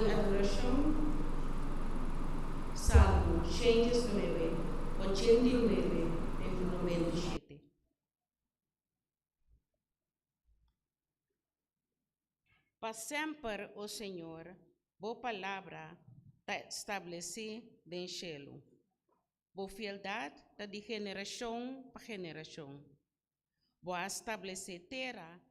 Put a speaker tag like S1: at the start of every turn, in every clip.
S1: di adorashon, Salmo 119, 89 te ku 97. Pa semper, o Señor, bo palabra ta establesí den shelu. Bo fieldat ta di generashon pa generashon. Bo a stablesé tera i.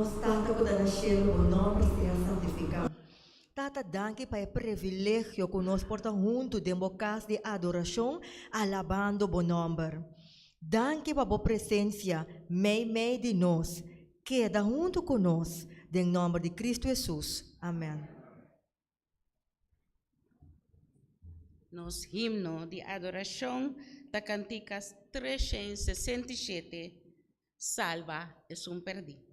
S2: Nos Tata ku ta na shelu, bo nòmber sea santifiká. Tata, danki pa e privilegio ku nos por ta huntu den bo kas di adorashon alabando bo nòmber. Danki pa bo presensia meimei di nos. Keda huntu ku nos, den nòmber di Kristu Hesus. Amèn.
S1: Nos himno di adorashon ta Kantikas 367, Salba esun pèrdí.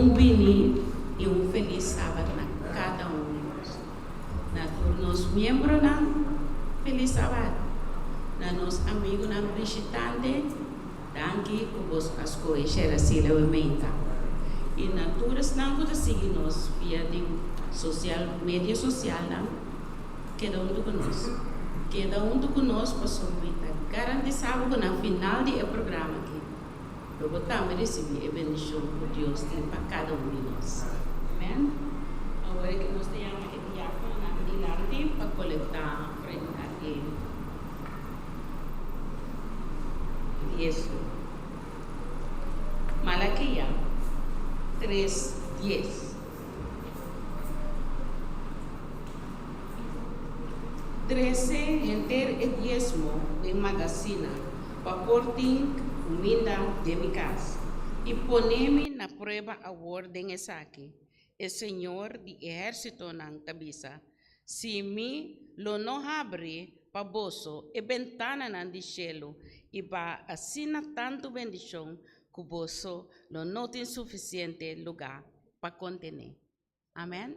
S1: Bon bini i un felis Sabat na kada un di nos. Na tur nos miembronan, felis Sabat. Na nos amigunan bishitante, danki ku boso a skohe share asina e meta. I na tur esnan ku ta sigui nos via di sosial media sosialnan, keda huntu ku nos. Keda huntu ku nos pasobra mi ta garantisá bo ku na final di e programa aki, Lo bo tambe risibí e bendishon ku Dios tin pa kada un di nos. Amèn. Awor ku nos ta yama e diákononan dilanti pa kolektá ofrenda e diesmo. Malakia tres, dies. Trese henter e diesmo den magasina pa por tin kuminda den mi kas, i pone mi na prueba awor den esaki, e Señor di ehérsitonan ta bisa, si mi lo no habri pa boso e bentananan di shelu i baha asina tantu bendishon ku boso lo no tin sufisiente lugá pa kontené. Amèn.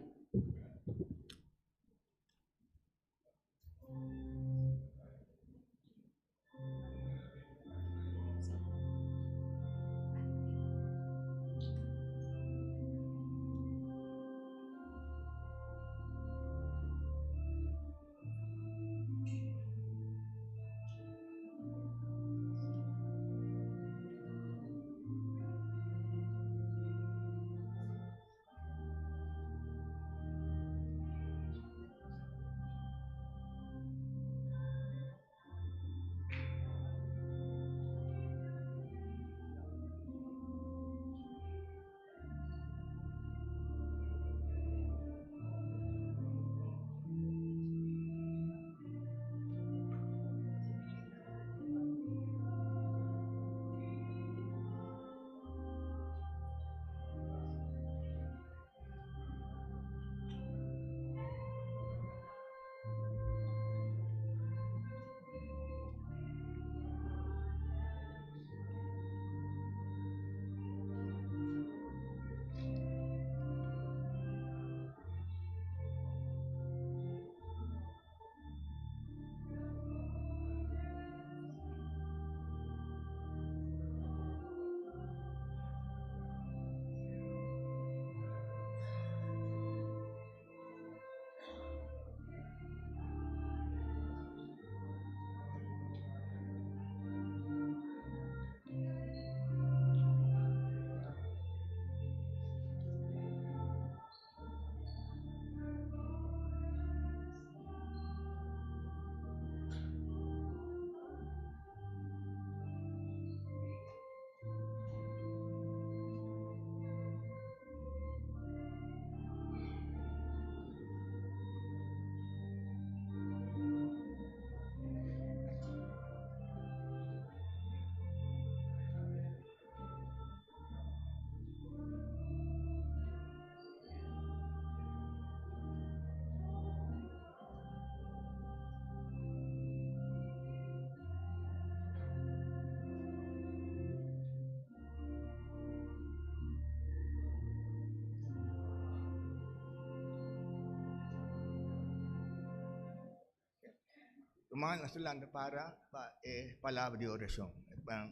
S3: Ruman, nos ta lanta para pa e palabra di orashon, pa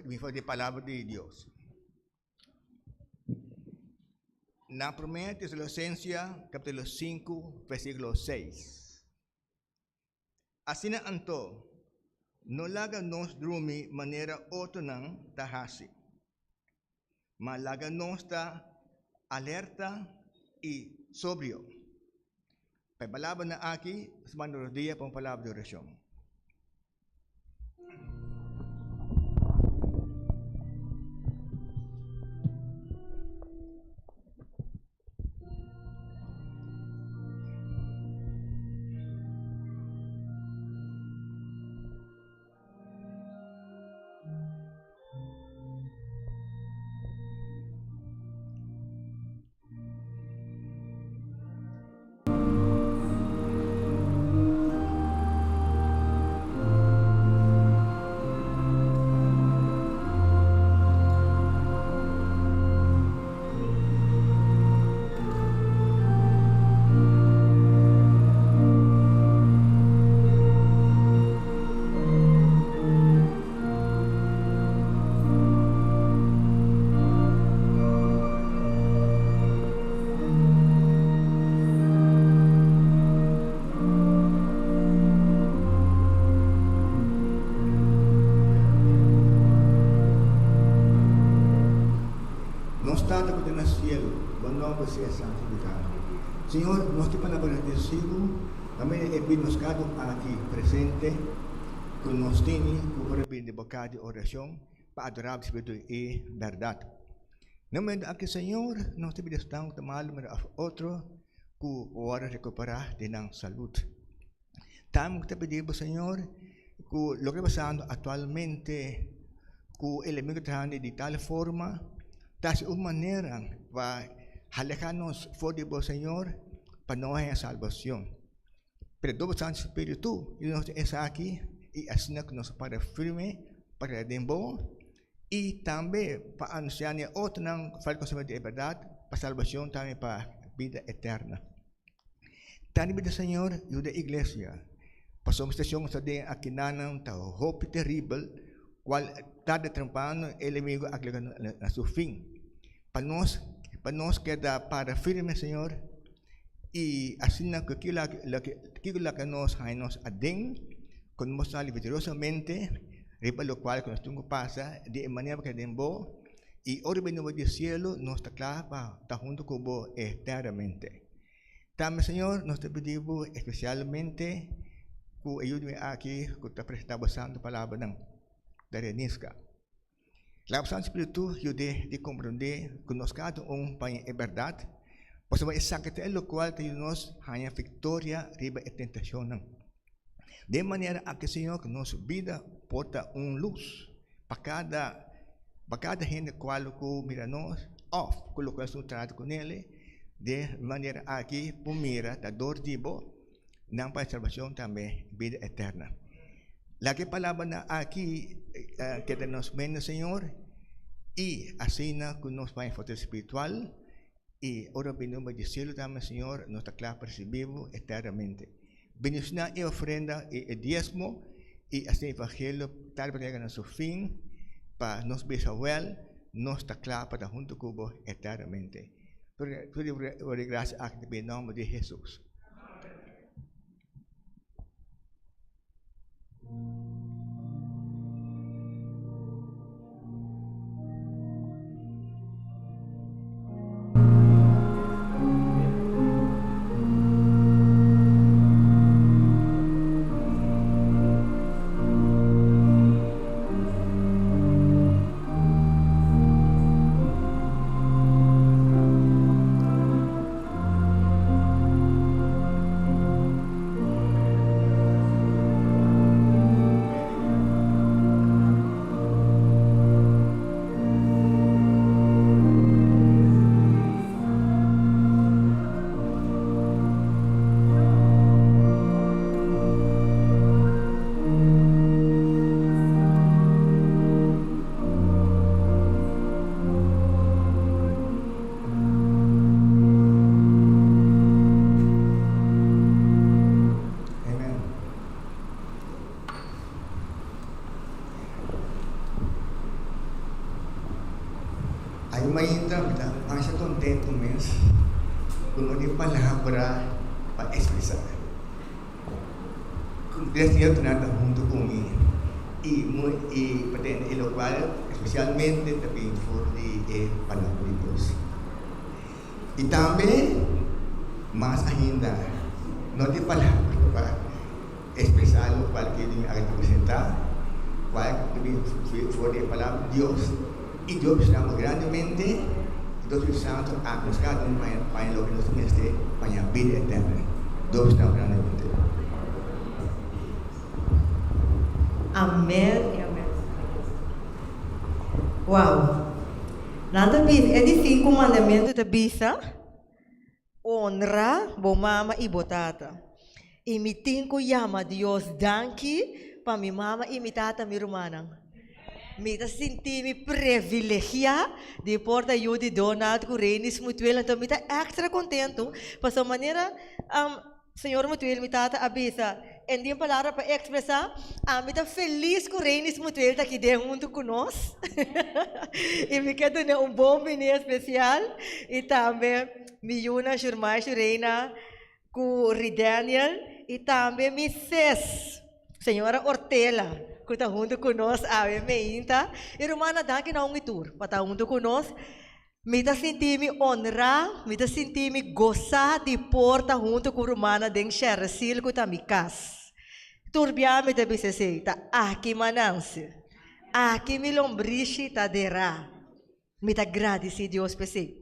S3: bin for di e palabra di Dios. Na Promé Tesalosensia kapitulo sinku versíkulo seis. Asina anto, no laga nos drumi manera otronan ta hasi, ma laga nos ta alerta i sobrio. Pa e palabranan aki, nos manda rodia pa un palabra di orashon. shelu, bo nòmber sea santifiká. Señor, nos ta palabra agradesido pa medio e bini nos kada un aki presente ku nos tini ku por a bini den bo kas di orashon pa adorá bo spiritu i bèrdat. Na momento aki, Señor, nos ta pidi esnan ku ta malu mira òf otro ku wòrdu rekuperá di nan salud. Tambe ta pidi bo Señor ku loke ta pasando aktualmente ku e enemigo ta trahando di tal forma ta hasi un manera pa aleha nos for di bo Señor pa no haña salbacion. Pero dor bo Santo Spiritu yuda nos den esaki y asina ku nos para firme pa keda den bo y tambe pa anuncia na e otronan ku falta conocimento di e berdad pa salbacion tambe pa bida eterna. Ta riba di Señor yuda e iglesia, pasobra situacion cu ta den akinanan ta hopi teribel, cual tarde o temprano e enemigo a llega na su fin. Pa nos, pa nos keda para firme Señor y asina cu kiko kiko laga nos haña nos aden cu nos sali victoriosamente riba locual cu nos tin cu pasa di e manera cu den bo y ora bini bo di cielo nos ta cla pa ta hunto cu bo eternamente. Tambe Señor nos ta pidi bo especialmente cu e yu aki cu ta presenta bo santo palabranan ta renisca. Laga bo Santo Spiritu yud'é di comprende cu nos cada un paña e berdad, pasobra esaki ta e locual ta yuda nos haña victoria riba e tentacionnan. Den manera aki Señor cu nos bida por ta un luz pa cada pa cada hende cual cu mira nos of cu locual nos trata cu nele, den manera aki por mira ta dor di bo nan pa e salbacion tambe bida eterna. Laga e palabranan aki keda nos mente Señor y asina cu nos bay fortalece spiritual y ora bini un di cielo tambe Señor nos ta cla pa ricibi bo eternamente. Bendiciona e ofrenda y e diezmo y asina e evangelio tal pa yega na su fin pa nos bisa wel nos ta cla pa ta hunto cu bo eternamente. Tur e gracia aki ta bin den nomber di Jesus. Amen. Ay mainta mi ta masha contento mes cu no tin palabra pa expresa. Cu Dios ta hunto cu mi y y pa tende e locual especialmente ta bin for di e palabra di Dios. Y tambe mas ainda no tin palabra pa expresa locual ke mi a representa cual ta bin for di e palabra di Dios y Dios bishitamos grandemente y Dios Spiritu Santo a nos cada un paña loke nos mester paña bida eterna. Dios bishitamos grandemente.
S2: Amen y amen. Wow. Nan ta bisa, e di sinku mandamentu ta bisa, Honra bo mama i bo tata. I mi tin ku yama Dios danki pa mi mama i mi tata, mi rumannan. Mi ta sinti mi privilegiá di por ta yu di Donald ku Renis Mutuel, anto mi ta èkstra kontentu pasobra manera Señor Mutuel, mi tata a bisa, en den palabra pa expresa, ami ta felis cu Reinis Mutuel ta aki den hunto cu nos. y mi ke duna un bon bini especial y tambe mi yuna Shurmay Shureina cu Ridaniel y tambe mi sis, señora Ortela, cu ta hunto cu nos awe meinta. Y rumannan, danki na un y tur pa ta hunto cu nos. Mi ta sinti mi honrá, mi ta sinti mi gosá di por ta huntu ku rumannan den Sherresil ku ta mi kas. Tur bia mi ta bisa esei, ta aki mi a nanse, aki mi lombrishi ta derá. Mi ta gradisí Dios pa esei.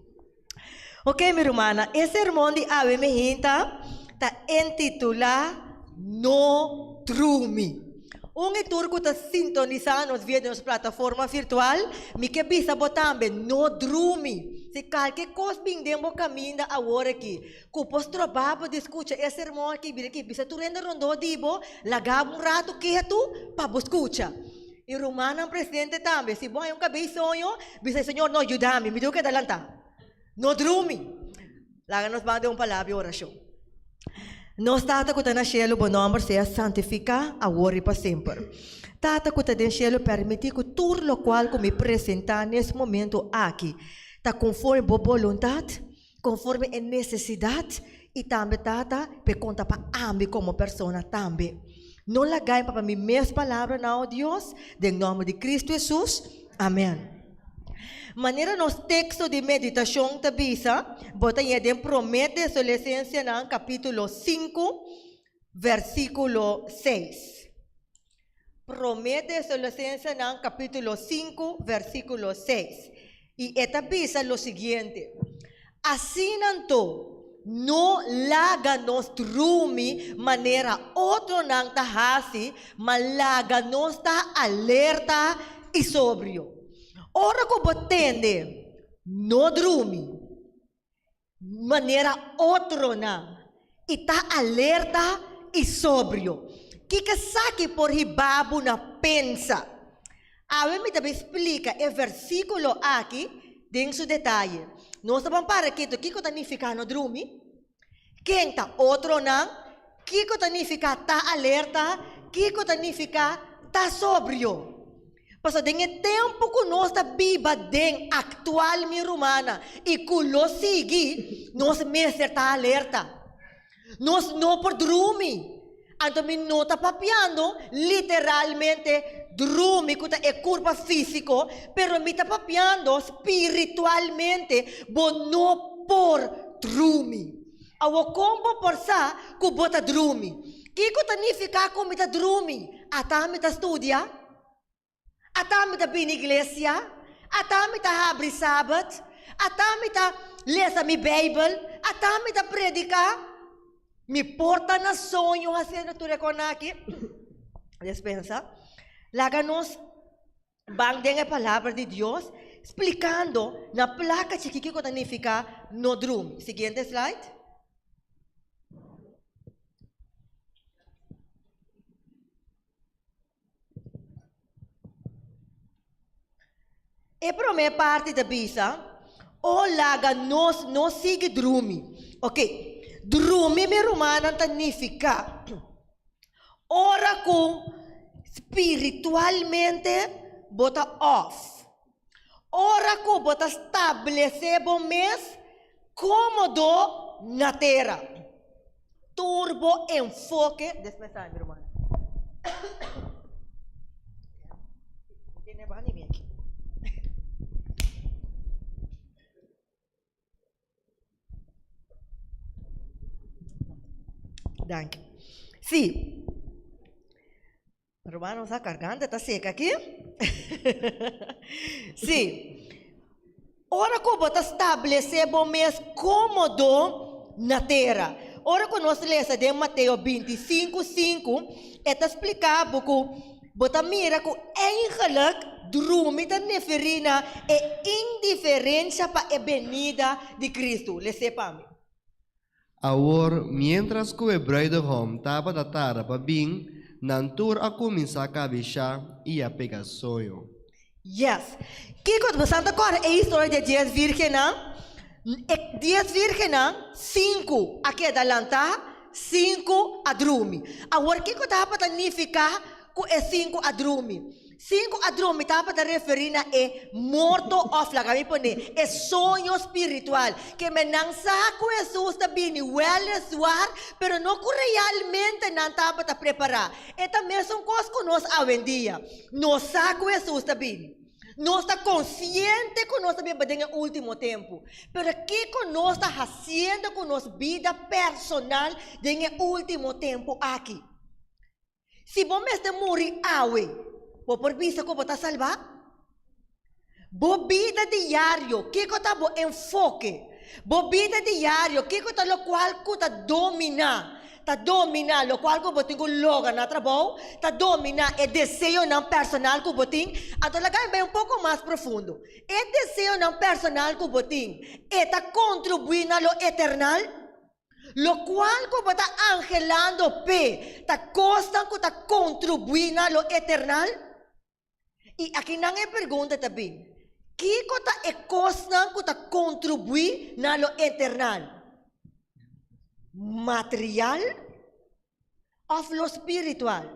S2: Oke, mi rumannan, e sermon di awe mi hinta ta entitulá No Drumi. Un i tur ku ta sintonisá nos via di nos plataforma virtual, mi ke bisa bo tambe, no drumi. Si kalke kos bin den bo kaminda awor aki, ku por stroba bo di skucha e sermon aki, bira ki bisa tur hende rondó di bo, laga bo un ratu ketu pa bo skucha. I rumannan presente tambe, si bo haña un kabei soño, bisa e Señor, no, yuda mi, mi tin ku keda lantá. No drumi. Laga nos ban den un palabra di orashon. Nos Tata ku ta na shelu, bo nòmber sea santifiká awor i pa semper. Tata ku ta den shelu, pèrmití ku tur lokual ku mi presentá nes momentu aki ta konforme bo boluntat, konforme e nesesidat i tambe, Tata, p'e konta pa ami komo persona tambe. No laga pa pa mi mes palabranan, o Dios, den nòmber di Kristu Hesus. Amèn. Manera nos teksto di meditashon ta bisa, bo ta haña den Promé Tesalonisensenan kapítulo sinku, versíkulo seis. Promé Tesalonisensenan kapítulo sinku, versíkulo seis. I e ta bisa lo siguiente, Asina anto, no laga nos drumi manera otronan ta hasi, ma laga nos ta alerta i sobrio. Ora ku bo tende, no drumi manera otronan i ta alerta i sobrio. Kiko esaki por hiba bo na pensa? Awe mi ta bin splika e versíkulo aki den su detaye. Nos ta ban para ketu kiko ta nifiká no drumi, ken ta otronan, kiko ta nifiká ta alerta, kiko ta nifiká ta sobrio. Pasobra den e tempu ku nos ta biba den aktual mi rumannan i ku lo sigui, nos mester ta alerta. Nos no por drumi. Anto mi no ta papiando literalmente drumi ku ta e kurpa físiko, pero mi ta papiando spiritualmente bo no por drumi. Awor kon bo por sa ku bo ta drumi? Kiko ta nifiká ku mi ta drumi? Ata mi ta studia? Ata mi ta bini iglesia? Ata mi ta habri Sabat? Ata mi ta lesa mi Beibel? Ata mi ta prediká? Mi por ta na soño hasiendo tur e kosnan aki? Despensa. Laga nos ban den e Palabra di Dios splikando na plaka chikí kiko ta nifiká no drumi. Siguiente slide. E promé parti ta bisa, O laga nos no sigui drumi. Ok, drumi mi rumannan ta nifiká ora ku spiritualmente bo ta off. Ora ku bo ta stablesé bo mes kómodo na tera. Tur bo enfoke, Despensá mi rumannan. Danki. Sí. Ruman nos a karganta ta seka aki. Sí. Ora ku bo ta stablesé bo mes kómodo na tera. Ora ku nos lesa den Mateo 25, 5, e ta splika bo ku bo ta mira ku eigenlik drumi ta referí na e indiferensha pa e benida di Kristu. Les'é pa mi.
S4: Awor, miéntras ku e brùidehòm tabata tarda pa bin, nan tur a kuminsá kabishá i a pega soño.
S2: Yes. Kiko bo sa ta kòrda e historia di e dies vírgennan? E dies vírgennan, sinku a keda lantá, sinku a drumi. Awor kiko tabata nifiká ku e sinku a drumi? Sinku a drumi tabata referí na e morto òf, laga mi pone, e soño spiritual. Ke men nan sa ku Hesus ta bini wèleswar, pero no ku realmente nan tabata prepará. E ta mesun kos ku nos awendia. Nos sa ku Hesus ta bini. Nos ta konsiente ku nos ta biba den e último tempu, pero kiko nos ta hasiendo ku nos bida personal den e último tempu aki? Si bo mester muri awe, bo por bisa ku bo ta salbá? Bo bida diario, kiko ta bo enfoke? Bo bida diario, kiko ta lokual ku ta dominá? Ta dominá lokual ku bo tin ku logra na trabou? Ta dominá e deseonan personal ku bo tin? Anto laga mi bai un poko mas profundo. E deseonan personal ku bo tin, e ta kontribuí na lo eternal? Lokual ku bo ta anhelando p'e ta kosnan ku ta kontribuí na lo eternal? I akinan e pregunta ta bin, Kiko ta e kosnan ku ta kontribuí na lo eternal? Material òf lo spiritual?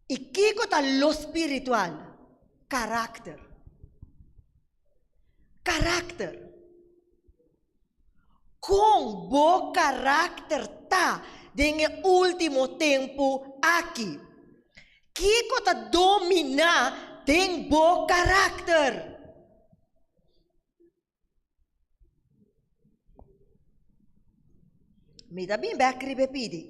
S2: I kiko ta lo spiritual? Karakter. Karakter. Kon bo karakter ta den e último tempu aki? Kiko ta dominá den bo karakter? Mi ta bin bek riba e pidi.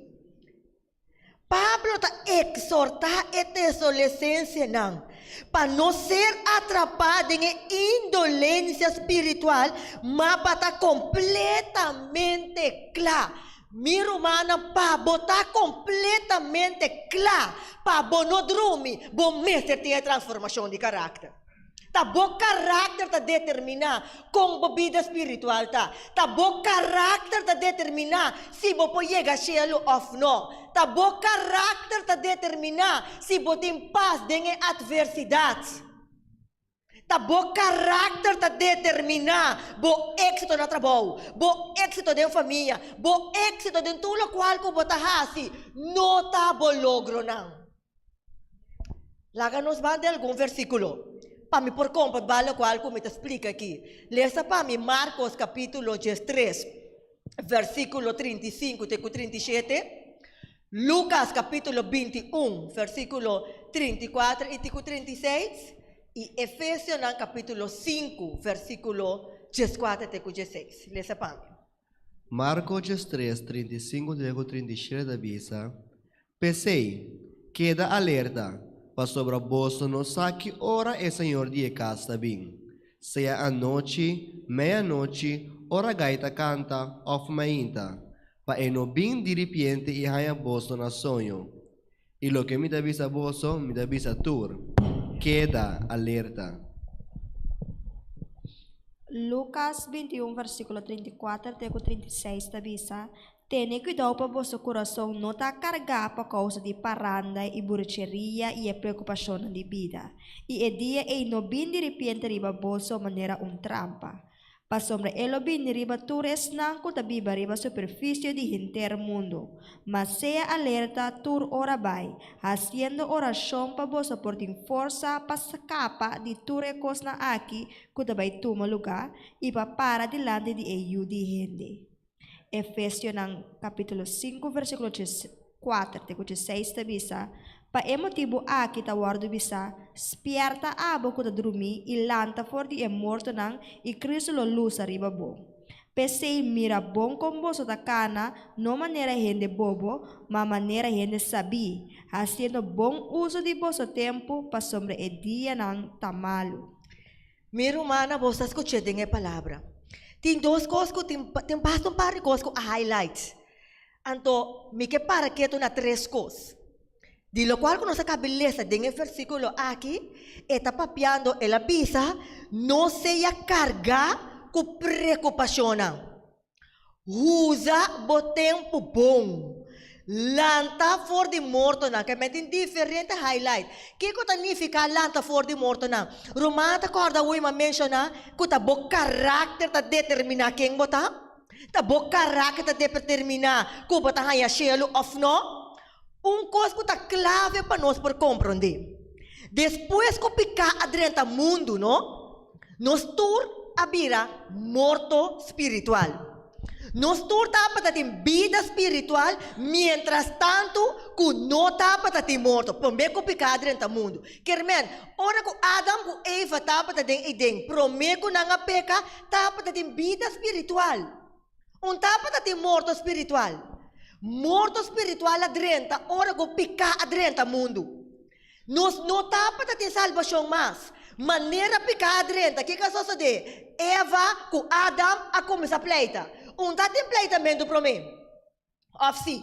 S2: Pablo ta eksortá e tesolesensenan pa no ser atrapá den e indolensia spiritual, ma pa ta kompletamente kla. Mi rumannan, pa bo ta kompletamente kla, pa bo no drumi, bo mester tin e transformashon di karakter. Ta bo karakter ta determiná kon bo bida spiritual ta. Ta bo karakter ta determiná si bo por yega shelu òf nò. Ta bo karakter ta determiná si bo tin pas den e atversidat. Ta bo karakter ta determiná bo éksito na trabou, bo éksito den famia, bo éksito den tur lokual ku bo ta hasi. No ta bo logronan. Laga nos ban den algun versíkulo pa mi por komprobá lokual ku mi ta splika aki. Lesa pa mi Markos kapítulo diestres, versíkulo 35 te ku 37, Lukas kapítulo 21, versíkulo 34 i te ku 36, i Efesionan kapítulo 5, versíkulo 14 te ku 16. Lesa pa mi.
S4: Marko 13, 35 te ku 37 ta bisa, P'esei, keda alerta, pasobra boso no sa ki ora e señor di e kas ta bin, sea anochi, meianochi, ora gai ta kanta òf mainta, pa e no bin diripiente i haña boso na soño. I loke mi ta bisa boso, mi ta bisa tur, Keda alerta.
S5: Lukas 21 versíkulo 34 te ku 36 ta bisa, Tene kuidou pa boso kurason no ta kargá pa kousa di paranda i buracheria i e preokupashonnan di bida, i e dia ei no bin diripiente riba boso manera un trampa. Pasobra e lo bini riba tur esnan ku ta biba riba superfisio di henter mundu. Ma sea alerta tur ora bai, hasiendo orashon pa boso por tin forsa pa skapa di tur e kosnan aki ku ta bai tuma lugá i pa para dilanti di e Yu di hende. Efesionan kapítulo 5 versíkulo 4 te ku 6 ta bisa, Pa e motibu aki ta wòrdu bisá, Spièrta abo ku ta drumí i lanta for di e mortonan i Kristu lo lusa riba bo. P'esei mira bon kon boso ta kana, no manera hende bobo, ma manera hende sabí, hasiendo bon uso di boso tempu pasobra e dianan ta malu.
S2: Mi rumannan, bo sa skuch'é den e palabra. Tin dos kos ku tin tin basta un par di kos ku a highlight. Anto mi ke para ketu na tres kos. Di lokual ku nos a kabi lesa den e versíkulo aki, e ta papiando, el a bisa, No sea kargá ku preokupashonnan. Usa bo tempu bon. Lanta for di mortonan. Ke men tin diferente highlight. Kiko ta nifiká lanta for di mortonan? Ruman ta kòrda hui mi a menshoná ku ta bo karakter ta determiná ken bo ta? Ta bo karakter ta determiná ku bo ta haña shelu òf nò? Un kos ku ta klave pa nos por komprondé, despues ku piká a drenta mundu, no, nos tur a bira morto spiritual. Nos tur tabata tin bida spiritual mientras tantu ku no tabata tin morto, promé ku piká drenta mundu. Kermen, ora ku Adam ku Eva tabata den Eden promé ku nan a peka, tabata tin bida spiritual. Un tabata tin morto spiritual. Morto spiritual a drenta ora ku piká a drenta mundu. Nos no tabata tin salbashon mas. Manera piká a drenta, kiko a sosodé? Eva ku Adam a kuminsá pleita. Un ta tin pleitamentu promé? Òf sí?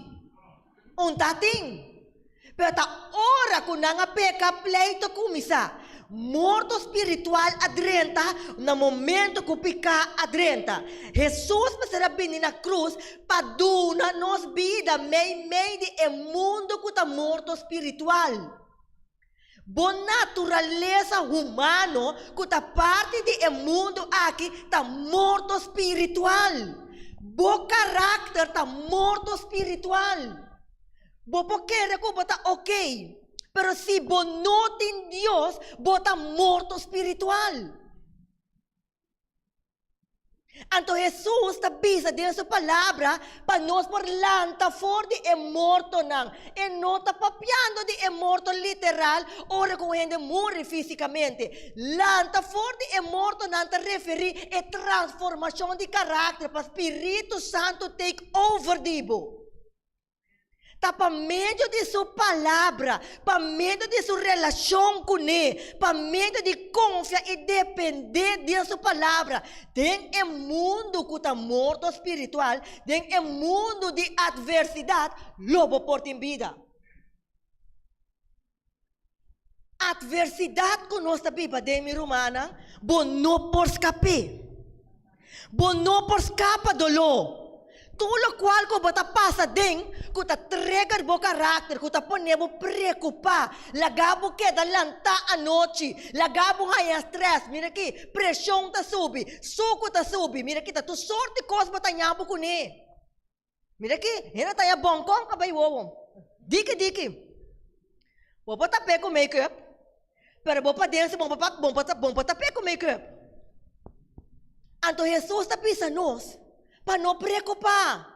S2: Un ta tin. Pero ta ora ku nan a peka, pleitu a kuminsá. Morto spiritual a drenta na momento ku piká a drenta. Hesus mester a bini na krus pa duna nos bida meimei di e mundu ku ta morto spiritual. Bo naturalesa humano ku ta parti di e mundu aki ta morto spiritual. Bo karakter ta morto spiritual. Bo por kere ku bo ta okey, pero si bo no tin Dios, bo ta morto spiritual. Anto Hesus ta bisa den su palabra pa nos por lanta for di e mortonan. E no ta papiando di e morto literal ora ku un hende muri físikamente. Lanta for di e mortonan ta referí e transformashon di karakter pa spiritu santu take over di bo. Ta pa medio di su palabra, pa medio di su relashon kuné, pa medio di konfia i dependé den su palabra. Den e mundu ku ta morto spiritual, den e mundu di atversidat, lo bo por tin bida. Atversidat ku nos ta biba den, mi rumannan, bo no por skap'é. Bo no por skapa doló. Tur lokual ku bo ta pasa den, ku ta trigger bo karakter, ku ta pone bo preokupá, laga bo keda lantá anochi, laga bo haña strès, mira aki, preshon ta subi, suku ta subi, mira aki, ta tur sort di kos bo ta haña bo kuné. Mira aki, hende ta haña bonkon a bai wowo. Diki diki. Bo por tap'é ku make-up, pero bo paden si bo por bo por bo por tap'é ku make-up. Anto Hesus ta bisa nos pa no preokupá.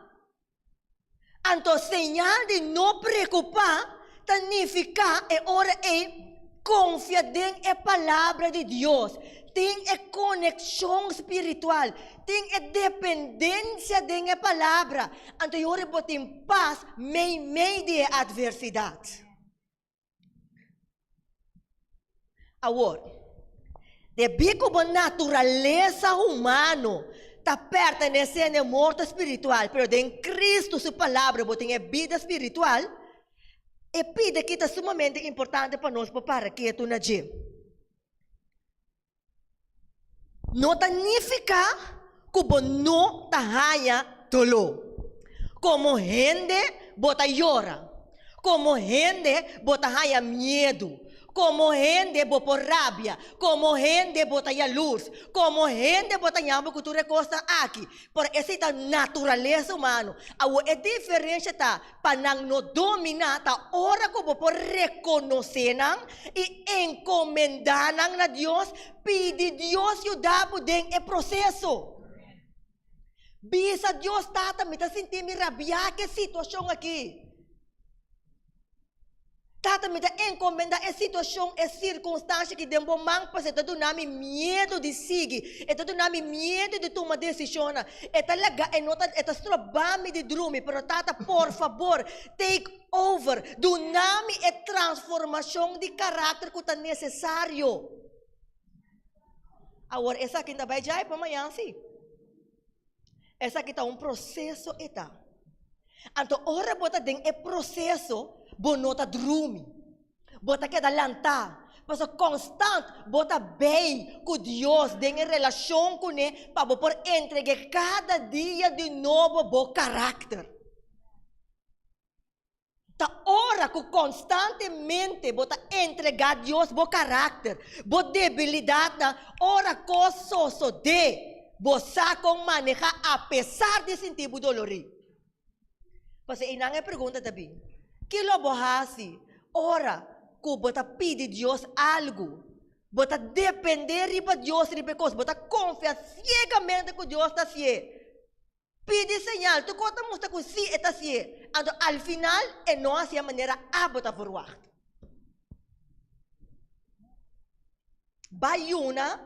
S2: Anto señal di no preokupá ta nifiká e ora ei konfia den e Palabra di Dios, tin e konekshon spiritual, tin e dependensia den e Palabra, anto e ora bo tin pas meimei di e atversidat. Awor, debí ku bo naturalesa humano ta pertenesé na e morto spiritual, pero den Kristu su Palabra bo tin e bida spiritual, e pida aki ta sumamente importante pa nos por para ketu na dje. No ta nifiká ku bo no ta haña doló. Komo hende bo ta yora. Komo hende bo ta haña miedu. Komo hende bo por rabia. Komo hende bo ta yalurs. Komo hende bo ta ñama ku tur e kosnan aki. Por esei ta naturalesa humano. Awor e diferensha ta pa nan no dominá ta ora ku bo por rekonosé nan i enkomendá nan na Dios, pidi Dios yuda bo den e proseso. Bisa Dios, Tata, mi ta sinti mi rabiá ku e situashon aki. Tata, mi ta encomenda e situacion, e circunstancia ki den bo man, pasobra e ta duna mi miedu di sigui, e ta duna mi miedu di tuma decisionnan, e ta laga, e no ta, e ta stroba mi di drumi, pero Tata, por fabor, take over, duna mi e transformacion di caracter cu ta necesario. Awor, esaki ta bay djai pa mañan si. Esaki ta un proseso e ta. Anto ora bo ta den e proseso, bo no ta drumi. Bo ta keda lantá. Pasobra konstant bo ta bei ku Dios den e relashon kuné pa bo por entreg'é kada dia di nobo bo karakter. Ta ora ku konstantemente bo ta entregá Dios bo karakter, bo debilidatnan, ora kos sosodé, bo sa kon manehá apesar di sinti bo dolorí. Pasobra einan e pregunta ta bin, Ki lo bo hasi ora ku bo ta pidi Dios algu? Bo ta dependé riba Dios riba e kos, bo ta konfia siegamente ku Dios ta hasié. Pidi señal, tur kos ta mustra ku sí e ta hasié. Anto al final e no hasié manera abo ta verwagt. Ba yuna,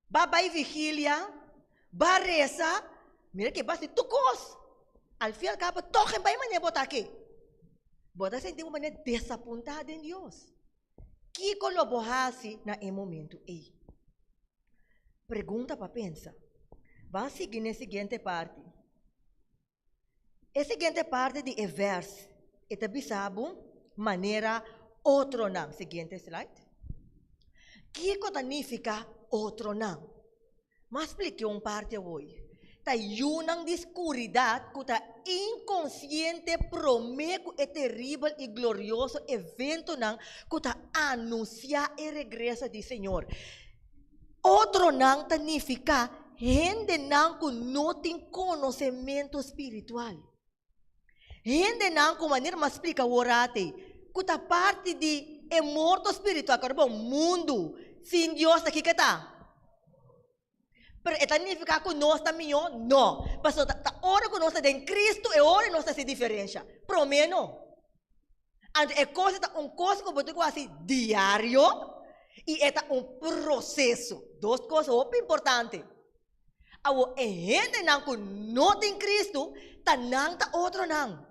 S2: ba bai vigilia, ba resa, mira ke ba hasi tur kos. Al fin al kabo tòg e bai manera bo ta aki. Bo ta sinti bo manera desapuntá den Dios. Kiko lo bo hasi na e momentu ei? Pregunta pa pensa. Ban sigui n'e siguiente parti. E siguiente parti di e vers e ta bisa bo manera otronan. Siguiente slide. Kiko ta nifiká otronan? M'a splike un parti awor. Ta yunan di skuridat ku ta inkonsiente promé ku e teribel i glorioso eventonan ku ta anunsiá e regreso di Señor. Otronan ta nifiká hendenan ku no tin konosementu spiritual. Hendenan ku manera m'a splika awor ate, ku ta parti di e morto spiritual, kòrda bon, mundu sin Dios ta kiko ta? Pero e ta nifiká ku nos ta mihó? No. Pasobra ta ora ku nos ta den Kristu e ora nos ta hasi diferensha. Promé no. Anto e kos ta un kos ku bo tin ku hasi diario i e ta un proseso. Dos kos hopi importante. Awor e hendenan ku no tin Kristu ta nan ta otronan.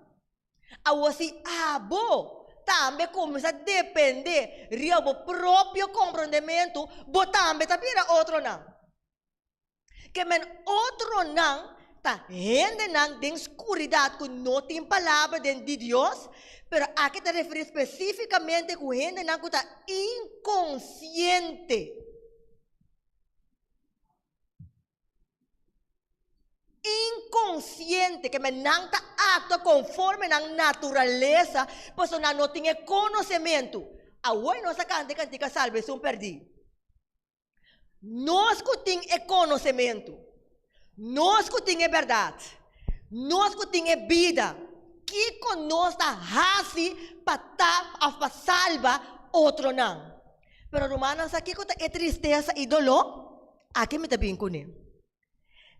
S2: Awor si abo tambe kuminsá dependé riba bo propio komprondementu, bo tambe ta bira otronan. Ke men otronan ta hendenan den skuridat ku no tin palabra den di Dios, pero aki ta referí spesífikamente ku hendenan ku ta inkonsiente. Inkonsiente, ke men nan ta aktua konforme nan naturalesa, pasobra nan no tin e konosementu. Awor nos a kanta e kantika Salba esun pèrdí. Nos ku tin e konosementu, nos ku tin e bèrdat, nos ku tin e bida, kiko nos ta hasi pa ta òf pa salba otronan? Pero rumannan sa kiko ta e tristesa i doló? Aki mi ta bin kuné.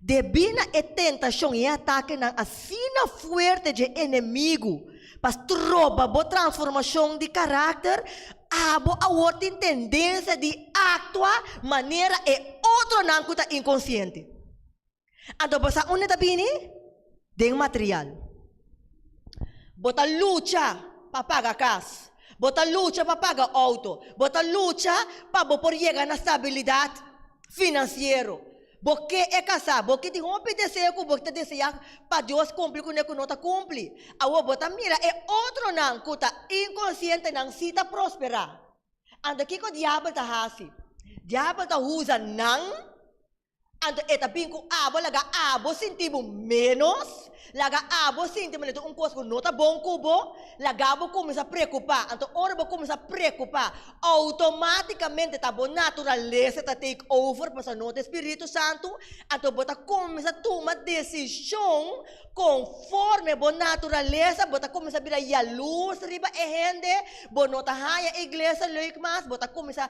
S2: Debí na e tentashon i e atakenan asina fuerte dje enemigu pa stroba bo transformashon di karakter, abo awor tin tendensia di aktua manera e otronan ku ta inkonsiente. Anto bo sa unda ta bini? Den material. Bo ta lucha pa paga kas, bo ta lucha pa paga outo, bo ta lucha pa bo por yega na stabilidat finansiero. Bo ke e kasá, bo ke tin hopi deseo ku bo ta deseá pa Dios kumpli kuné ku no ta kumpli. Awor bo ta mira e otronan ku ta inkonsiente nan si ta prosperá. Anto kiko diabel ta hasi? Diabel ta usa nan. Anto e ta bin ku abo laga abo sinti bo ménos, laga abo sinti manera un kos ku no ta bon ku bo, laga bo kuminsá preokupá. Anto ora bo kuminsá preokupá, outomátikamente ta bo naturalesa ta take over pasobra no ta e spiritu santu. Anto bo ta kuminsá tuma desishon konforme bo naturalesa, bo ta kuminsá bira yalurs riba e hende, bo no ta haña e iglesia leuk mas, bo ta kuminsá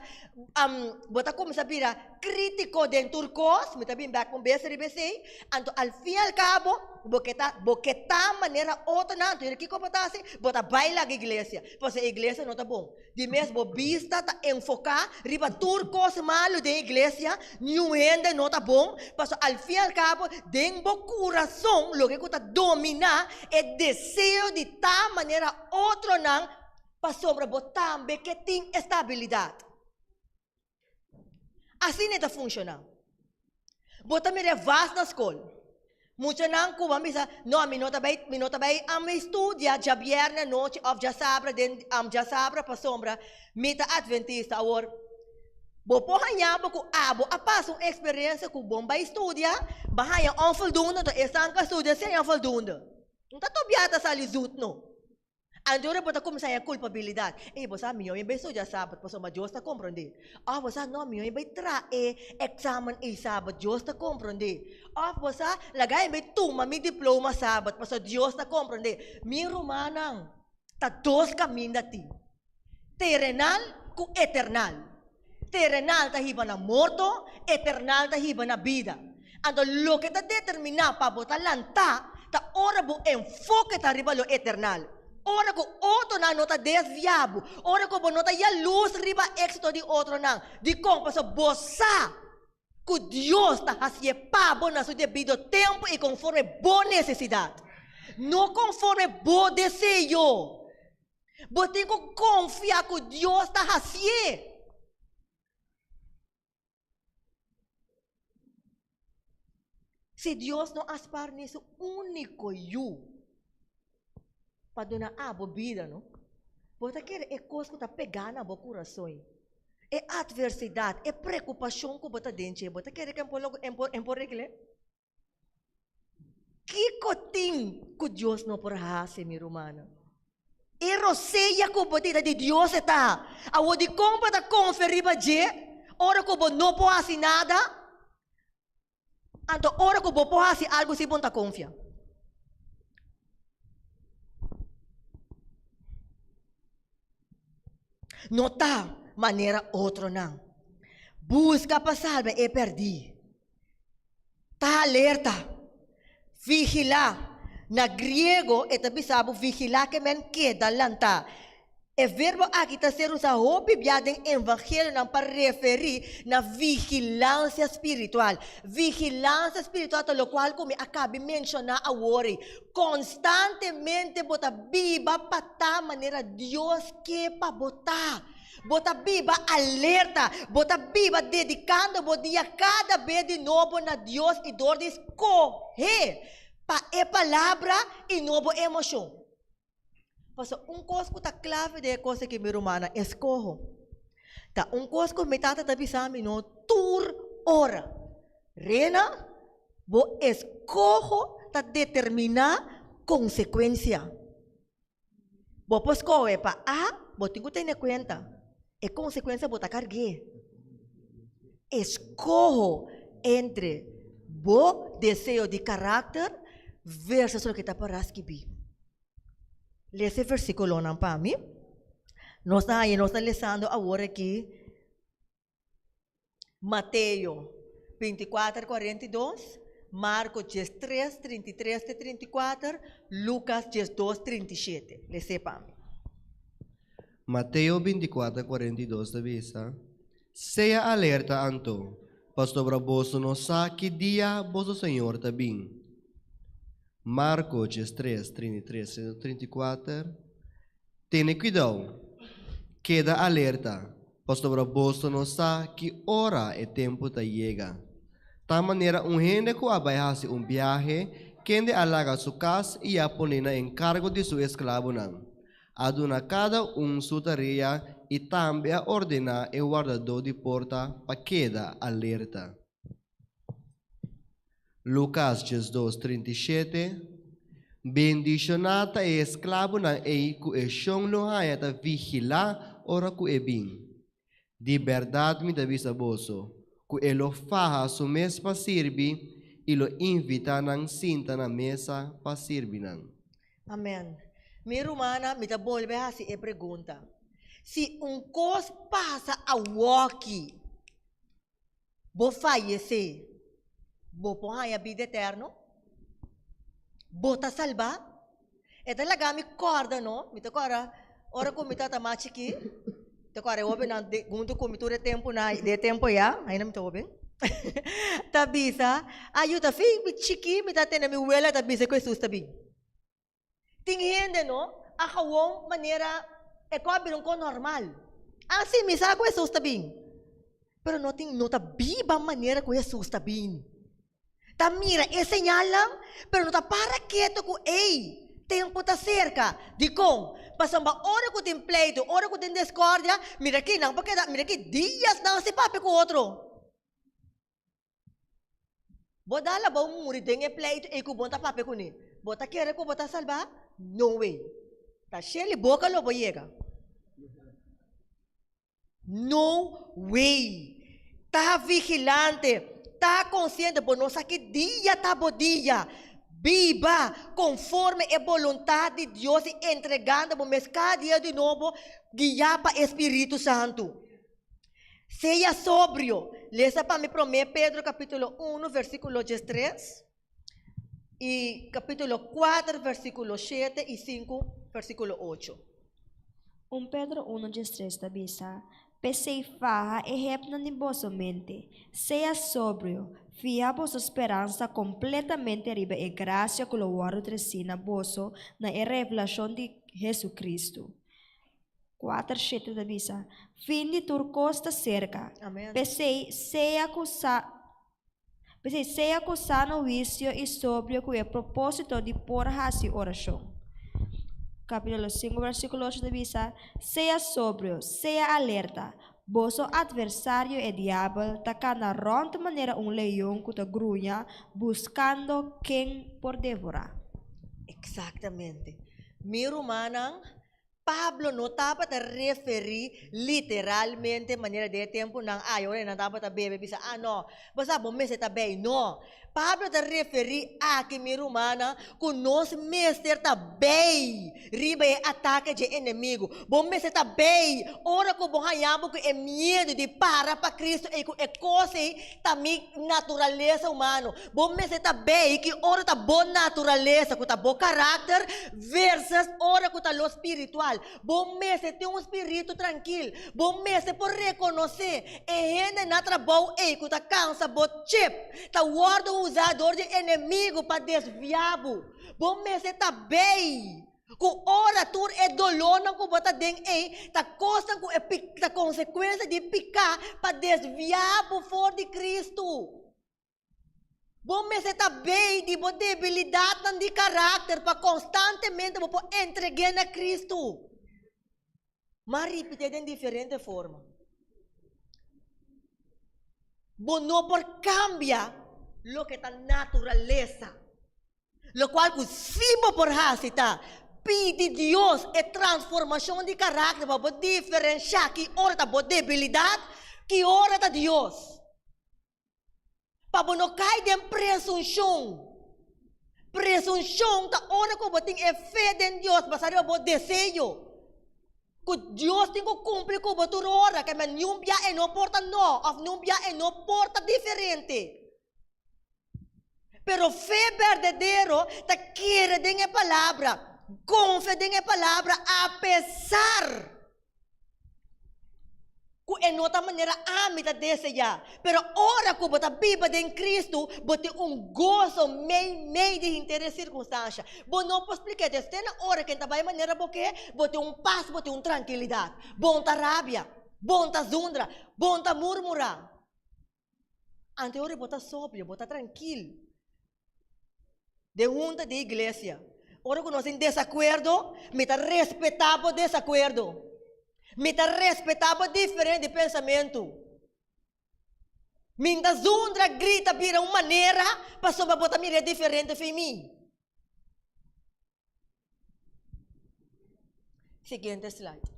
S2: bo ta kuminsá bira Krítiko den tur kos, mi ta bin bèk un bes riba esei, anto al fin i al kabo bo ke ta bo ke ta manera otronan, anto kiko bo ta hasi? Bo ta bai laga iglesia, pasobra e iglesia no ta bon. Di mes bo bista ta enfoká riba tur kos malu den iglesia, niun hende no ta bon, pasobra al fin i al kabo den bo kurason loke ku ta dominá e deseo di ta manera otronan pasobra bo tambe ke tin e stabilidat. Asina e ta funshoná. Bo ta mira e vas na skol. Muchanan ku a bisa, no, mi no ta bai, mi no ta bai mi studia djabièrnè anochi òf djasabra den djasabra pasobra mi ta adventista. Awor, bo por haña bo ku abo a pasa un eksperensia ku bon bai studia, bo a haña onvoldoende, anto esnan ku a studia si haña onvoldoende. No ta tur bia ta sali zut no. Anto ora bo ta kuminsá haña kulpabilidat, Ey, bo sa mihó mi bai studia sabat pasobra Dios ta komprondé. Òf bo sa, no, mihó mi bai traha e eksamen ei sabat, Dios ta komprondé. Òf bo sa, laga mi bai tuma mi diploma sabat pasobra Dios ta komprondé. Mi rumannan, ta dos kaminda tin, terenal ku eternal. Terenal ta hiba na morto, eternal ta hiba na bida. Anto loke ta determiná pa bo ta lantá ta ora bo enfoke ta riba lo eternal. Ora ku otronan no ta desviá bo, ora ku bo no ta yalus riba éksito di otronan. Dikon? Pasobra bo sa ku Dios ta hasié pa bo na su debido tempu i konforme bo nesesidat, no konforme bo deseo. Bo tin ku konfia ku Dios ta hasié. Si Dios no a spar ni su úniko yu pa duna abo bida, no? Bo ta kere e kos ku ta pegá na bo kurason, e atversidat, e preokupashon ku bo ta den dje, bo ta kere ku e por e por regl'é? Kiko tin ku Dios no por hasi, mi rumannan? E rosea ku bo tin ta di Dios e ta. Awor dikon bo ta konfia riba dje ora ku bo no por hasi nada? Anto ora ku bo por hasi algu si bo no ta konfia. No ta manera otronan. Buska pa salba e pèrdí. Ta alerta. Vigilá. Na griego e ta bisa bo vigilá ke men keda lantá. E verbo aki ta ser usá hopi bia den evangelionan pa referí na vigilansia spiritual. Vigilansia spiritual ta lokual ku mi a kabi menshoná awor ei. Konstantemente bo ta biba pa ta manera Dios ke pa bo ta. Bo ta biba alerta, bo ta biba dedikando bo dia kada be di nobo na Dios i dor di skohe pa e Palabra i no bo emoshon. Pasobra un kos ku ta klave den e kos aki mi rumannan, eskoho. Ta un kos ku mi tata ta bisa mi no tur ora. Rena, bo eskoho ta determiná konsekuensia. Bo por skohe pa A, bo tin ku tene kuenta e konsekuensia bo ta karg'é. Eskoho entre bo deseo di karakter versus loke ta pará skibí. Lesa e versíkulonan pa mi. Nos ta haña, nos ta lesando awor aki Mateo 24, 42, Marko 13, 33 te 34, Lukas 12, 37. Les'é pa mi.
S4: Mateo 24, 42 ta bisa, Sea alerta anto, pasobra boso no sa ki dia boso Señor ta bin. Marko 13, 33 te 34, Tene kuidou, keda alerta, pasobra boso no sa ki ora e tempu ta yega. Ta manera un hende ku a bai hasi un biahe, kende a laga su kas i a pone na enkargo di su esklabonan. A duna kada un su tarea i tambe a ordená e wardadó di porta pa keda alerta. Lukas 12, 37, Bendishoná ta e esklabonan ei ku e shon lo haña ta vigilá ora ku e bin. Di bèrdat mi ta bisa boso, ku e lo faha su mes pa sirbi i lo invitá nan sinta na mesa pa sirbi nan.
S2: Amèn. Mi rumannan, mi ta bolbe hasi e pregunta, Si un kos pasa awoki, Bo fayesé, bo por haña bida eterno? Bo ta salbá? E ta laga mi kòrda, no? Mi ta kòrda ora ku mi tabata mas chikí, mi ta kòrda e hóbennan huntu ku mi tur e tempunan, den e tempu ayá, ainda mi ta hóben, ta bisa, Ayuda, fi mi chikí mi ta tende mi wela ta bisa ku Hesus ta bin. Tin hende no a gewoon manera e ko a bira un ko normal. Ah si, mi sa ku Hesus ta bin. Pero no tin no ta biba manera ku Hesus ta bin. Ta mira e señalnan, pero no ta para ketu ku ey, tempu ta serka. Dikon? Pasobra ora ku tin pleitu, ora ku tin diskordia, mira ki nan por keda, mira ki dias nan si papia ku otro. Bo dal abou muri den e pleitu ei ku bo ta papia kuné. Bo ta kere ku bo ta salbá? No way. Ta sheli boka lo bo yega. No way. Ta vigilante, ta konsiente, bo no sa ki dia ta bo dia. Biba konforme e boluntat di Dios i entregando bo mes kada dia di nobo guiá pa e Spiritu Santu. Sea sobrio. Lesa pa mi promé Pedro kapítulo 1 versíkulo 13 i kapítulo 4 versíkulo 7 i 5 versíkulo 8.
S5: 1 Pedro 1 13 ta bisa, P'esei faha e hepnan di boso mente, sea sobrio, fiha boso speransa kompletamente riba e grasia ku lo wòrdu tresí na boso na e revelashon di Hesukristu. 4 shete ta bisa, Fin di tur kos ta serka.
S2: Amen.
S5: P'esei, sea ku sa P'esei, sea ku sano huisio i sobrio ku e propósito di por hasi orashon. Kapítulo 5 versíkulo 8 ta bisa, Sea sobrio, sea alerta. Boso atversario e diabel ta kana rònt manera un leon ku ta gruña buskando ken por devorá.
S2: Eksaktamente. Mi rumannan, Pablo no tabata referí literalmente manera den e tempunan ay ora nan tabata bebe bisa, ah no, bo sa bo mester ta bei. No. Pablo ta referí aki, mi rumannan, ku nos mester ta bei riba e atake dje enemigu. Bo mester ta bei ora ku bo haña bo ku e miedu di para pa Cristo ei ku e kos ei ta mi naturalesa humano. Bo mester ta bei ki ora ta bo naturalesa ku ta bo karakter versus ora ku ta lo spiritual. Bo mester tin un spiritu trankil. Bo mester por rekonosé e hende na trabou ei ku ta kansa bo chip ta wòrdu usá dor di enemigu pa desviá bo. Bo mester ta bei ku ora tur e dolónan ku bo ta den ei ta kosnan ku e ta konsekuensia di piká pa desviá bo for di Kristu. Bo mester ta bei di bo debilidatnan di karakter pa konstantemente bo por entreg'é na Kristu. M'a ripitié den diferente forma. Bo no por kambia loke ta naturalesa. Lokual ku sí bo por hasi ta pidi Dios e transformashon di karakter pa bo diferenshá ki ora ta bo debilidat, ki ora ta Dios. Pa bo no kai den presunshon. Presunshon ta ora ku bo tin e fe den Dios basá riba bo deseo. Ku Dios tin ku kumpli ku bo tur ora, ke men niun bia e no por ta no òf niun bia e no por ta diferente. Pero fe berdadero ta kere den e palabra, konfia den e palabra apesar. Ku e no ta manera ami ta deseá. Pero ora ku bo ta biba den Kristu, bo tin un goso meimei di henter e sirkunstansha. Bo no por splik'é des te na ora ku e ta bai manera bo ke, bo tin un pas, bo tin un trankilidat. Bo no ta rabia, bo no ta zundra, bo no ta murmurá. Ante ora bo ta sobrio, bo ta trankil den hunta di iglesia. Ora ku nos tin desakuerdo, mi ta respetá bo desakuerdo. Mi ta respetá bo diferente di pensamentu. Mi ta zundra, grita, bira un manera pasobra bo ta mir'é diferente fi mi. Siguiente slide.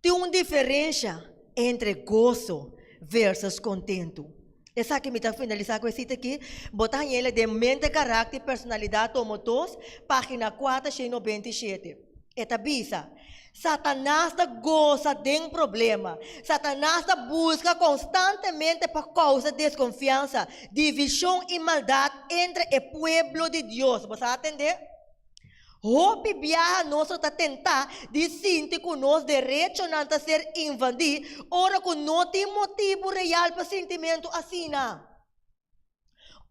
S2: Tin un diferensha entre goso versus kontentu. Esaki mi ta finalisá ku e sita aki. Bo ta haña el den Mente, Karakter i Personalidat tomo dos, página 497. E ta bisa, Satanas ta gosa den problema. Satanas ta buska konstantemente pa kousa deskonfiansa, divishon i maldat entre e pueblo di Dios. Bo sa atendé? Hopi biaha nos lo ta tentá di sinti ku nos derechonan ta ser invadí ora ku no tin motibu real pa sintimentu asina.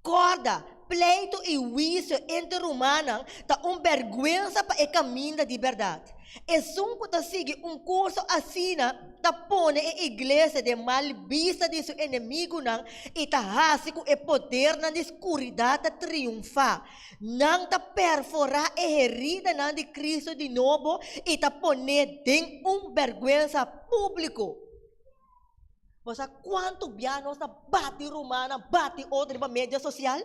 S2: Kòrda, pleitu i huisio entre rumannan ta un bèrgwensa pa e kaminda di bèrdat. Esun ku ta sigui un kurso asina ta pone e iglesia den mal bista di su enemigunan i ta hasi ku e podernan di skuridat ta triunfá. Nan ta perforá e heridanan di Kristu di nobo i ta pon'é den un bèrgwensa públiko. Bo sa kuantu bia nos ta bati rumannan, bati otro riba media sosial?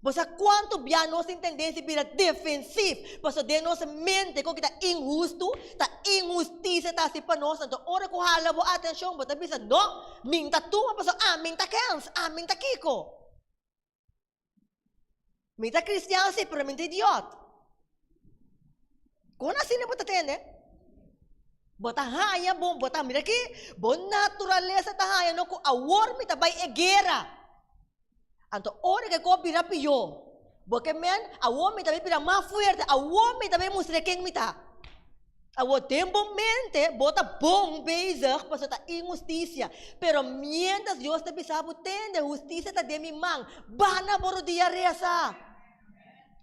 S2: Bo sa kuantu bia nos tin tendensia bira defensiv pasobra den nos mente ku ta inhustu, ta inhustisia ta hasi pa nos, anto ora ku hala bo atenshon bo ta bisa no, mi ta tuma pasobra ami ta kens, ami ta kiko. Mi ta kristian si, pero mi ta idiot. Kon asina bo ta tende? Bo ta haña bon, bo ta mira aki, bo naturalesa ta haña no ku awor mi ta bai e guera. Anto ora ke kos bira pió, bo ke men, awor mi ta bai bira mas fuerte, awor mi ta bai mustra ken mi ta. Awor den bo mente bo ta bon bezig pasobra ta inhustisia, pero mientras Dios ta bisa bo, tende, hustisia ta den mi man, ba na bo rodia resa.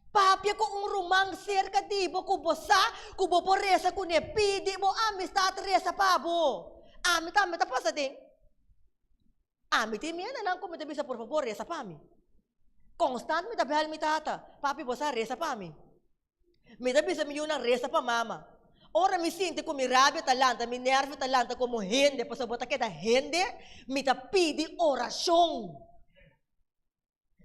S2: Papia ku un ruman serka di bo ku bo sa ku bo por resa kuné. Pidi bo amistat resa pa bo. Ami tambe ta pasa den. Ami tin miendanan ku mi ta bisa por fabor resa pa mi. Konstant mi ta bèl mi tata, papi bo sa resa pa mi. Mi ta bisa mi yunan resa pa mama. Ora mi sinti ku mi rabia ta lanta, mi nèrvio ta lanta komo hende, pasobra bo ta keda hende, mi ta pidi orashon.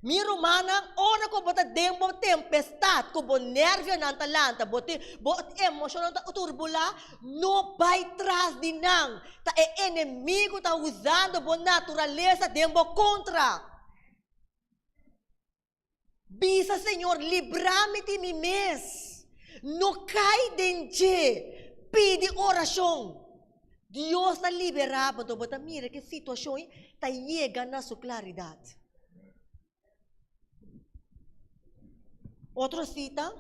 S2: Mi rumannan, ora ku bo ta den bo tempestat, ku bo nèrvionan ta lanta, bo tin bo emoshonnan ta turbulá, no bai tras di nan. Ta e enemigu ta usando bo naturalesa den bo kontra. Bisa Señor, libra mi di mi mes. No kai den dje. Pidi orashon. Dios ta liberá bo, anto bo ta mira ku e situashon ei ta yega na su klaridat. Otro sita,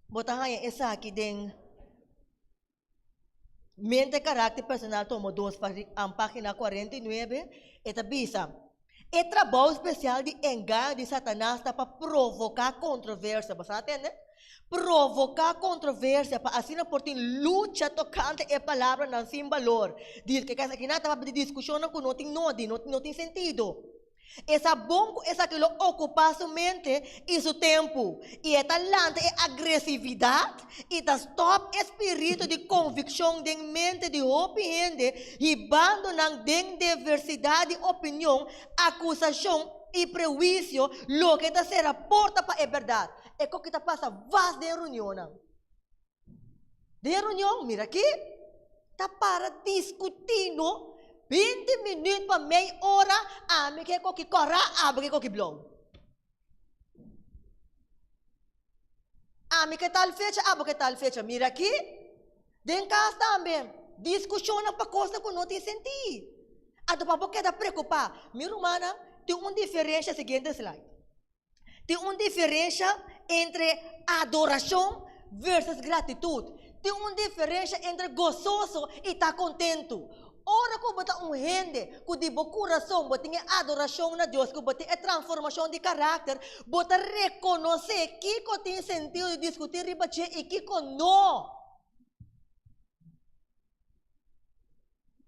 S2: bo ta haña esaki den Mente, Karakter Personal tomo dos, página 49, e ta bisa, E trabou spesial di engaño di Satanas ta pa provoká kontroversia. Bo sa tende? Provoká kontroversia pa asina por tin lucha tokante e palabranan sin balor. Di ke esaki nan ta papia di diskushonnan ku no tin nodi, no tin sentido. E sa bon ku esaki lo okupá su mente i su tempu, i e ta lanta e agresividat i ta stòp e spiritu di konvikshon den mente di hopi hende, hibando nan den diversidat di opinion, akusashon i prehuisio, loke ta sera porta pa e bèrdat. E koki ta pasa vas den reunionnan. Den reunion, mira aki, ta para diskutí no binti minüt pa mei ora, ami ke koki kòrá, abo ke koki blou. Ami ke tal fecha, abo ke tal fecha. Mira aki, den kas tambe, diskushonnan pa kosnan ku no tin sentí. Anto pa bo keda preokupá, mi rumannan, tin un diferensha, siguiente slide. Tin un diferensha entre adorashon versus gratitut. Tin un diferensha entre gososo i ta kontentu. Ora ku bo ta un hende ku di bo kurason bo tin e adorashon na Dios, ku bo tin e transformashon di karakter, bo ta rekonosé kiko tin sentido di diskutí riba dje i kiko no.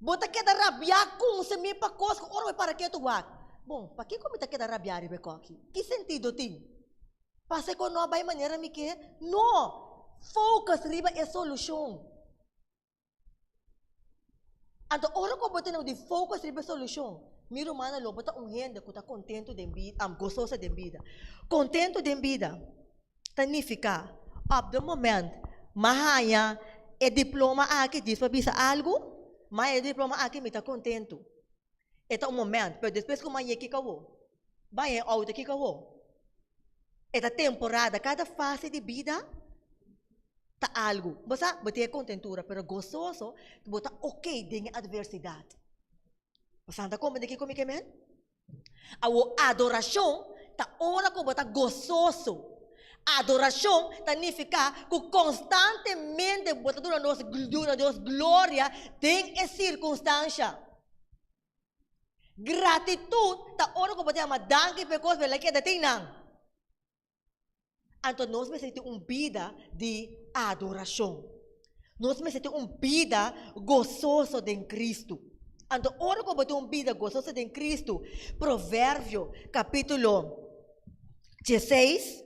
S2: Bo ta keda rabiá kunsumí pa kos ku ora bo para ketu wak. Bon, pakiko mi ta keda rabiá riba e koki? Ki sentido tin? Pasa e kos no a bai manera mi ke? No! Focus riba e solushon. Anto ora ku bo tene di focus riba e solushon, mi rumannan lo bo ta un hende ku ta kontentu den bida, gososo den bida. Kontentu den bida. ta nifiká op de moment m'a haña e diploma aki djis pa bisa algu, m'a haña e diploma aki mi ta kontentu. E ta un moment, pero despues ku m'a haña kiko awor? M'a haña e outo kiko awor? E ta temporada, kada fase di bida ta algu. Bo sa, bo tin e kontentura, pero gososo bo ta oké den e atversidat. Bo sa ta komprende kiko mi ke men? Awor adorashon ta ora ku bo ta gososo. Adorashon ta nifiká ku konstantemente bo ta duna nos duna Dios gloria den e sirkunstansha. Gratitut ta ora ku bo ta yama danki pa e kos, pero el a keda tin nan. Anto nos mester tin un bida di adorashon. Nos mester tin un bida gososo den Kristu. Anto ora ku bo tin un bida gososo den Kristu, Proverbio kapítulo dieseis,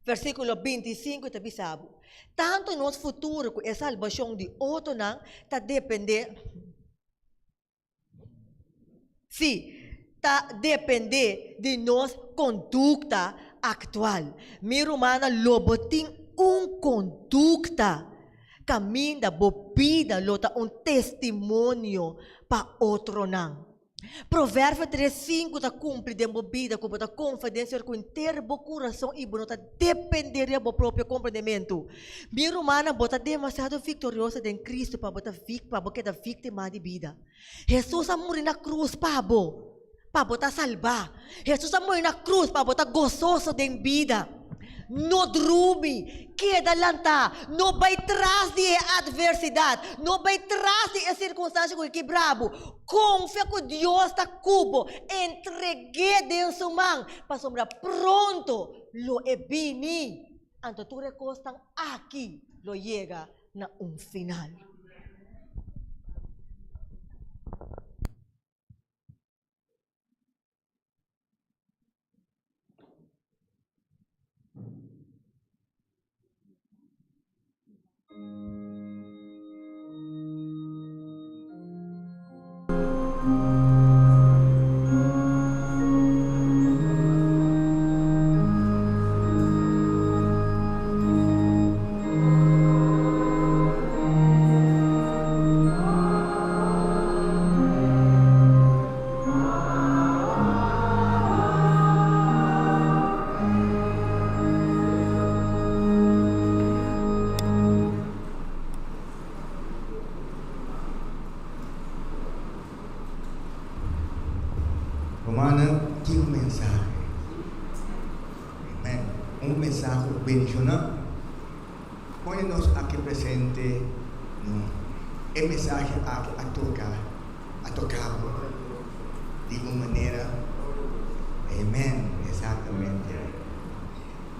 S2: versíkulo 25 ta bisa bo, Tantu nos futuro ku e salbashon di otronan ta dependé. Sí, ta dependé di nos kondukta aktual. Mi rumannan, lo bo tin un kondukta kaminda bo bida lo ta un testimonio pa otronan. Proverbio 3, 5 ta kumpli den bo bida ku bo ta konfia den Señor ku henter bo kurason i bo no ta dependé riba bo propio komprendementu. Mi rumannan, bo ta demasiado viktorioso den Kristu pa bo ta pa bo keda víktima di bida. Hesus a muri na krus pa bo, pa bo ta salbá. Hesus a muri na krus pa bo ta gososo den bida. No drumi, keda lantá, no bai tras di e atversidat, no bai tras di e sirkunstansia ku ke kibra bo. Konfia ku Dios ta ku bo, entreg'é den su man, pasobra pronto lo e bini. Anto tur e kosnan aki lo yega na un final.
S3: Rumannan, ki un mensahe! Amen. Un mensahe bendishoná. Pone nos aki presente no. E mensahe aki a toka, a toka bo di un manera. Amen. Exactamente.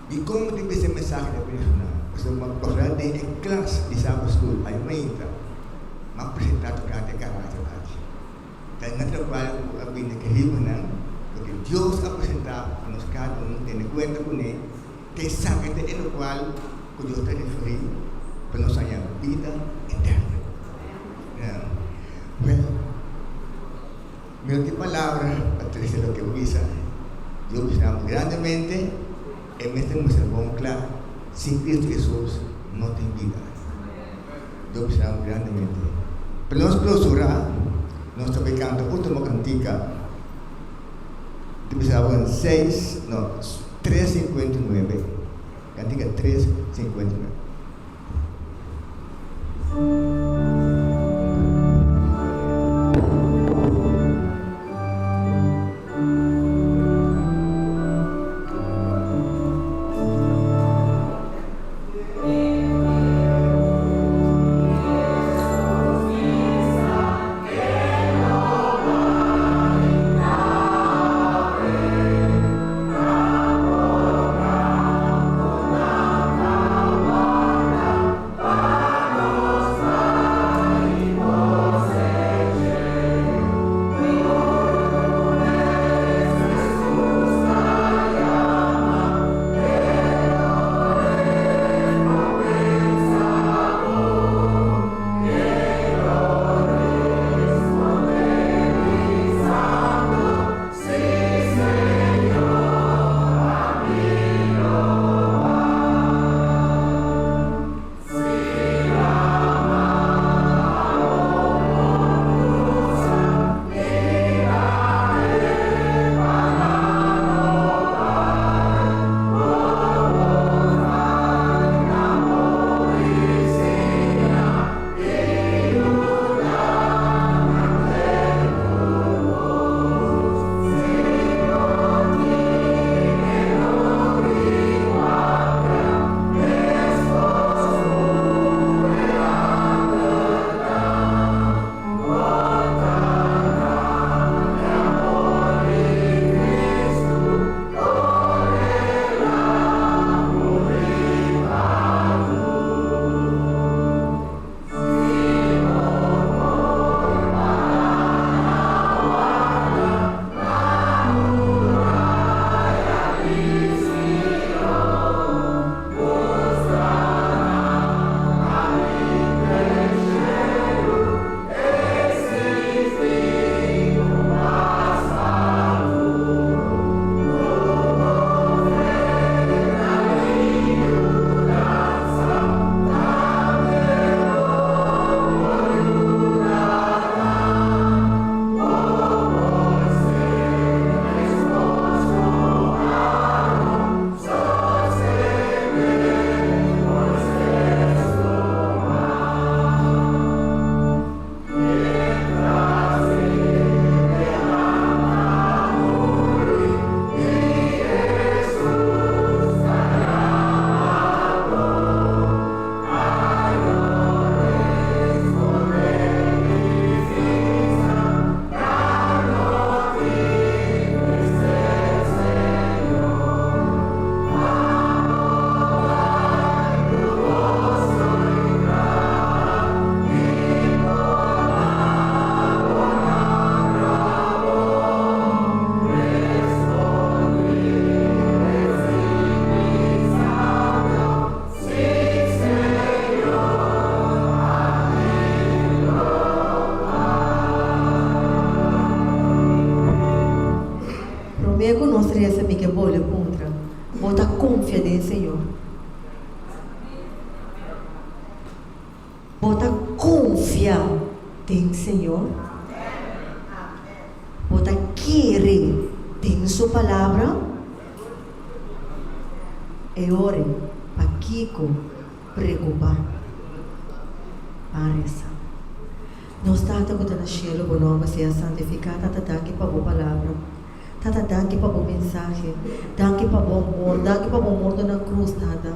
S3: Dikon mi ta bisa e mensahe ta bendishoná? Pasobra mi a kòrda den e klas di Sabbath School aña mainta, mi a presentá tokante e karakter aki. Ta na trabalho ku a bini ku ribanan, loke Dios a presentá pa nos kada un tene kuenta kuné, ta esaki ta e lokual ku Dios ta referí pa nos haña bida eterno. Wèl, mi no tin palabra pa trese loke bo bisa. Dios bishná bo grandemente, e mester mustra bon kla, sin Kristu Hesus no tin bida. Dios bishná bo grandemente. Pa nos klosurá, nos ta bai kanta último kantika. Ta bisa bo en seis, no, 359. Kantika 359.
S2: resa mi ke bolbe puntra, Bo ta konfia den Señor? Bo ta konfia den Señor? Bo ta kere den Su Palabra? E ora pakiko preokupá? Ban resa. Nos Tata ku ta na shelu, bo nòmber sea santifiká. Tata, danki pa bo Palabra. Tata, danki pa bo mensahe. Danki pa bo amor. Danki pa bo morto na krus, Tata.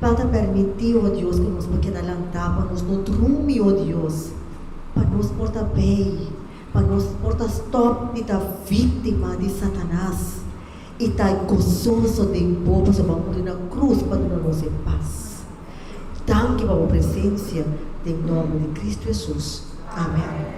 S2: Tata, permití, o Dios, ku nos por keda lantá, pa nos no drumi, o Dios, pa nos por ta bei, pa nos por ta stòp di ta víktima di Satanas i ta gososo den bo, pasobra bo a muri na krus pa duna nos e pas. Danki pa bo presensia, den nòmber di Kristu Hesus. Amèn.